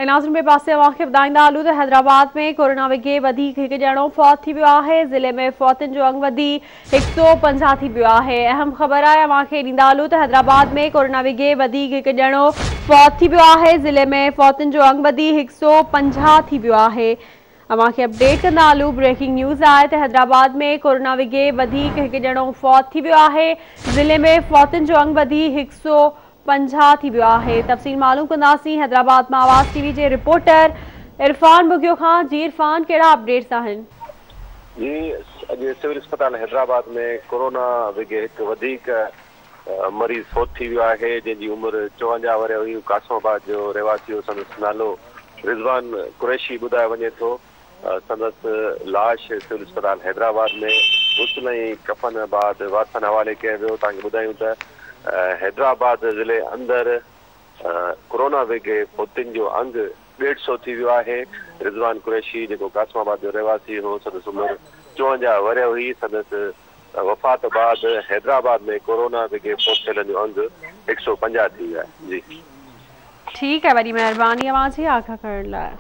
۽ ناظرين ٻئي پاسي اوهان کي ٻڌائيندا هلون ته حيدرآباد ۾ ڪورونا وگهي وڌيڪ هڪ ڄڻو فوت ٿي ويو آهي، ضلعي ۾ فوتين جو انگ وڌي 150 ٿي ويو آهي. اهم خبر آهي اوهان کي ڏيندا هلون ته حيدرآباد ۾ ڪورونا وگهي وڌيڪ هڪ ڄڻو فوت ٿي ويو آهي، ضلعي ۾ فوتين جو انگ وڌي 150 ٿي ويو آهي. اوهان کي اپڊيٽ ڪندا هلون بريڪنگ نيوز آهي ته حيدرآباد ۾ ڪورونا وگهي وڌيڪ هڪ ڄڻو فوت ٿي ويو آهي، ضلعي ۾ فوتين جو انگ وڌي 150 ٿي ويو آهي. تفصيل معلوم ڪنداسين حيدرآباد مان آواز ٽي وي جي رپورٽر عرفان ٻگهيو کان. جي عرفان ڪهڙا اپڊيٽس آهن؟ جي اڄ سول اسپتال حيدرآباد ۾ ڪورونا وگهي هڪ وڌيڪ مريض فوت ٿي ويو آهي جنهن جي عمر 54 ورهيه هئي قاسم آباد جو رهواسي هو سندس نالو رضوان قريشي ٻڌايو وڃي ٿو سندس لاش سول اسپتال حيدرآباد ۾ غسل ۽ ڪفن بعد وارثن حوالي ڪيو ويو. توهان کي ٻڌايون ته حيدرآباد ضلعي اندر ڪورونا وگهي فوتين جو انگ 150 ٿي ويو آهي. رضوان قريشي جيڪو قاسم آباد جو رهواسي هو سندس عمر 54 ورهيه هئي. سندس وفات بعد حيدرآباد ۾ ڪورونا وگهي فوت ٿيلن جو انگ 150 ٿي ويو آهي. جي. ٺيڪ آهي وڏي مهرباني اوهان جي آگاهه ڪرڻ لاء.